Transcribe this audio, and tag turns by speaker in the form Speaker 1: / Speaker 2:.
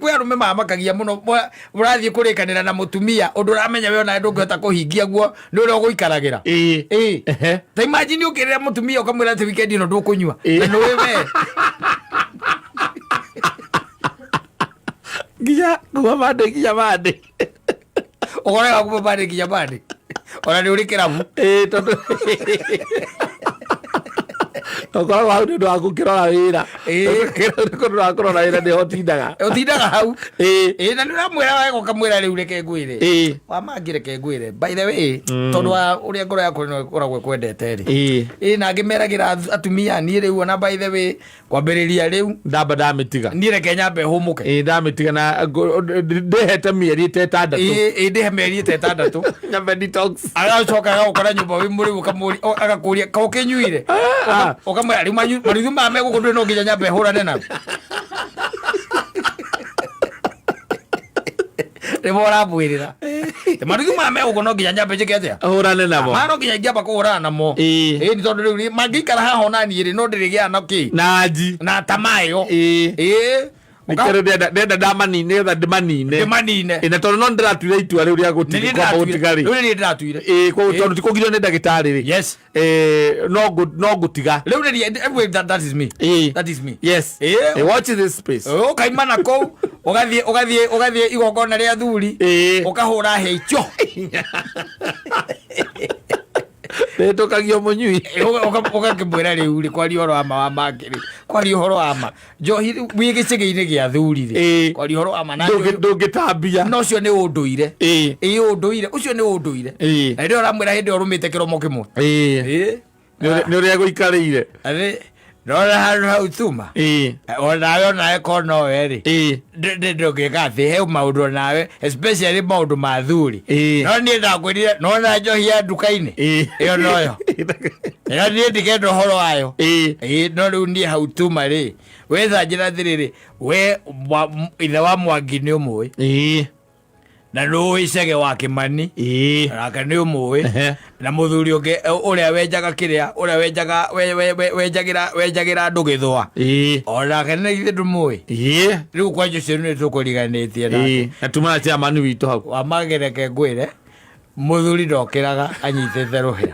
Speaker 1: Kwĩ arũme mamakagia mũno. Mũrathiĩ kũrĩkanĩra na mũtumia ũndũ ũramenya we onawe ndũngĩhota kũhingia guo nĩ ũrĩa ũgũikaragĩra. Ĩĩ. Ta imagine ũkĩrĩra mũtumia ũkamwĩra atĩ weekend ĩno ndũkũnyua na nĩũĩ we.
Speaker 2: Nginya kuma mande nginya mande.
Speaker 1: Ũkoraga kuma mande nginya mande ona nĩ ũrĩ kĩrabu.
Speaker 2: Ĩĩ, tondũ ũkoragwo hau nĩ ũndũ wa gũkĩrora wĩra. Nĩ ũndũ wa kũrora wĩra nĩho ũtindaga.
Speaker 1: Ũtindaga hau. Ĩĩ, na nĩ ũramwĩra wega ũkamwĩra rĩu reke ngwĩre. Wamangĩ reke ngwĩre by the way, tondũ wa ũrĩa ngoro yakwa ĩno ĩkoragwo ĩkwendete rĩ. Ĩĩ, na angĩ meragĩra atumia niĩ rĩu ona by the way kwambĩrĩria rĩu
Speaker 2: Ndamba ndamĩtiga.
Speaker 1: Niĩ reke nyambe hũmũke.
Speaker 2: Ĩĩ, ndamĩtiga na ndĩhete mĩeri ĩta ĩtandatũ.
Speaker 1: Ĩĩ ĩĩ, ndĩhe mĩeri ĩta ĩtandatũ.
Speaker 2: Nyambe detox.
Speaker 1: Agacoka agagũkora nyũmba wĩ mũrĩu agakũria ka ũkĩnyuire. Ũkamwĩra rĩu maruthu maya me gũkũ ndũrĩ no nginya nyambe hũrane nao rĩmwe ũramwĩrĩra maruthu maya me gũkũ no nginya nyambe njĩke atĩa?
Speaker 2: Hũrane namo.
Speaker 1: Maya no nginya ingĩamba kũhũrana namo. Ĩĩ, nĩ tondũ rĩu rĩ, mangĩikara haha ona niĩ rĩ no ndĩrĩgĩaga na kĩ
Speaker 2: na nji
Speaker 1: na tamaa ĩyo. Ĩĩ.
Speaker 2: Nĩkĩo rĩu ndĩrenda ndamanine nĩgetha ndĩmanine.
Speaker 1: Ndĩmanine.
Speaker 2: Ĩĩ, na tondũ no ndĩratuire itua rĩu rĩa gũtiga kwamba gũtiga rĩ.
Speaker 1: Rĩu nĩ niĩ ndĩratuire.
Speaker 2: Ĩĩ, koguo tondũ ti kũgirio nĩ ndagĩtarĩ rĩ. No ngũtiga.
Speaker 1: Rĩu nĩ niĩ, that is me. That is me.
Speaker 2: Yes.
Speaker 1: Ĩĩ.
Speaker 2: Watch this space.
Speaker 1: Ũkaima na kũu ũgathiĩ igongona rĩa thuri. Ũkahũra hĩa icio.
Speaker 2: Ndĩtũkagio mũnyui.
Speaker 1: Ũgakĩmwĩra rĩu rĩ kwaria ũhoro wa ma wa mangĩ rĩ kwaria ũhoro wa ma njohi rĩu wĩ gĩcĩgĩ-inĩ gĩa thuri rĩ. Kwaria ũhoro wa ma na
Speaker 2: Ndũngĩtambia.
Speaker 1: Na ũcio nĩ ũndũire. Ĩĩ, ũndũire ũcio nĩ ũndũire. Na rĩrĩa ũramwĩra hĩndĩ ĩyo ũrũmĩte kĩromo kĩmwe.
Speaker 2: Ĩĩ. Nĩ ũrĩa gũikarĩire.
Speaker 1: Atĩ ndona handũ hau tuma. Onawe onawe korwo nowe rĩ ndũngĩka atĩ he maũndũ onawe especially maũndũ ma thuri. No niĩ ndakwĩrire nona njohi ya nduka-inĩ ĩyo noyo ĩyo niĩ ndikenda ũhoro wayo. Ĩĩ, no rĩu niĩ hau tuma rĩ wetha njĩra atĩrĩrĩ we ithe wa Mwangi nĩ ũmũĩ na nĩ cege wa Kĩmani nake nĩ ũmũĩ na mũthuri ũngĩ ũrĩa wenjaga kĩrĩa ũrĩa wenjaga wenjagĩra wenjagĩra andũ gĩthũa onake nĩ ithe ndũmũĩ. Rĩu kwanja ũcio nĩ tũkũriganĩtie nake.
Speaker 2: Na tuma na chairman witũ hau.
Speaker 1: Wamagĩreke ngwĩre mũthuri ndokĩraga anyitĩte rũhĩa.